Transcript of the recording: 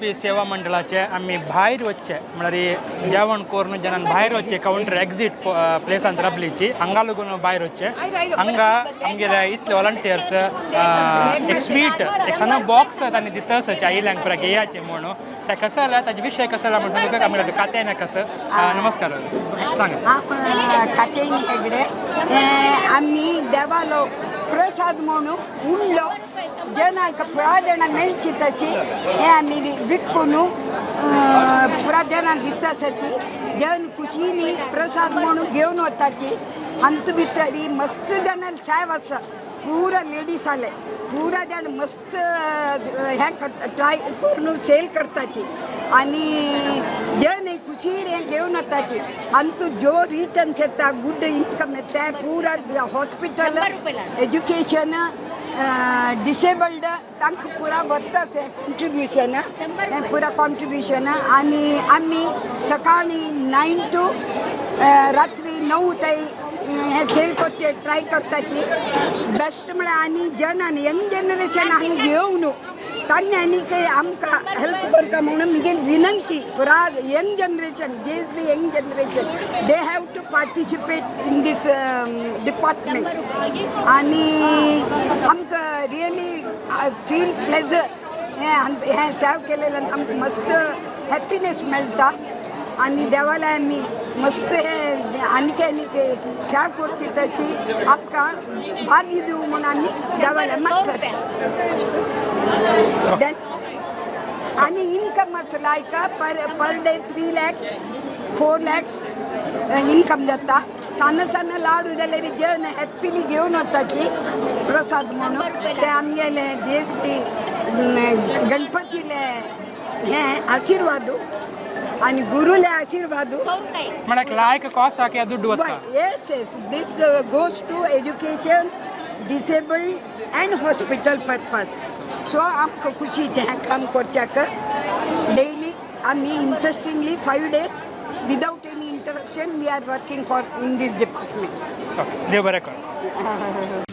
बी सेवा मंडळाचे आमी भायर वचचे, म्हळ्यार जेवण करून जेन्ना भायर वचचे, कावंटर एक्झीट प्लेसांत राबलीची हांगा लागून भायर वचचे. हांगा आमगेले इतले वॉलंटियर्स एक स्वीट, एक सण्ण बॉक्स तांणी दिता आयिल्ल्यांक पुरा घेयाचे म्हणून. ते कसं जाल्यार ताजे विशय कसो जाल्यार म्हणून आमी कात्यायना कसं. नमस्कार, सांगा. हांव कात्यायनी हेगडे. आमी देवालो प्रसाद म्हणून उरलो जनांक पुरा जाणां मेळची तशी हें आमी विकून पुरा जणांक दिता. तशी जन खुशीनी प्रसाद म्हणून घेवन वताची. हातूंत भितर मस्त जाणां सायब आसा, पुरा लेडीज आले, पुरा जाण मस्त हें करता, ट्राय करून सेल करताची आनी जन खुशीर हें घेवन वताची. आनी ज्यो रिटर्न्स येता, गुड इन्कम येता, पुरा हॉस्पिटल, एज्युकेशन, डिसेबल्ड तांकां पुरा वताच हें कॉन्ट्रिब्युशन, हें पुरा कॉन्ट्रिब्युशन. आनी आमी सकाळी 9 टू रात्री 9 ते हें सेल करचे ट्राय करताची बेस्ट. म्हळ्यार आनी जनान यंग जनरेशन हांगा येवन तांणी आनीक आमकां हेल्प करता म्हणून म्हगेली विनंती. पुरा young generation, JSB young generation, they have to participate in this department. आनी आमकां रियली फील प्लेजर. हें हें सेव केलेल्यान आमकां मस्त हॅप्पिनेस मेळटा आनी देवाला आमी मस्त हे आनीक आनीक सेवा करची तशी आमकां भाग्य दिवं म्हणून आमी देवाला मागतात. Then आनी इन्कम आसा लायक per day 3 lakhs, 4 lakhs income जाता. सान सान लाडू जाल्यार जन हॅप्पिली घेवन वताची प्रसाद म्हणून. ते आमगेले जेएसबी गणपतीले हे आशिर्वाद आनी गुरुले आशिर्वाद. म्हळ्यार लायक कॉसाक ह्या दुड्डू वता. Yes, this goes to education, disabled and hospital purpose. So आमकां खुशीचें हें काम करच्याक. डेली आमी interestingly 5 days without any interruption we are working for in this department. Okay, देव बरें कर.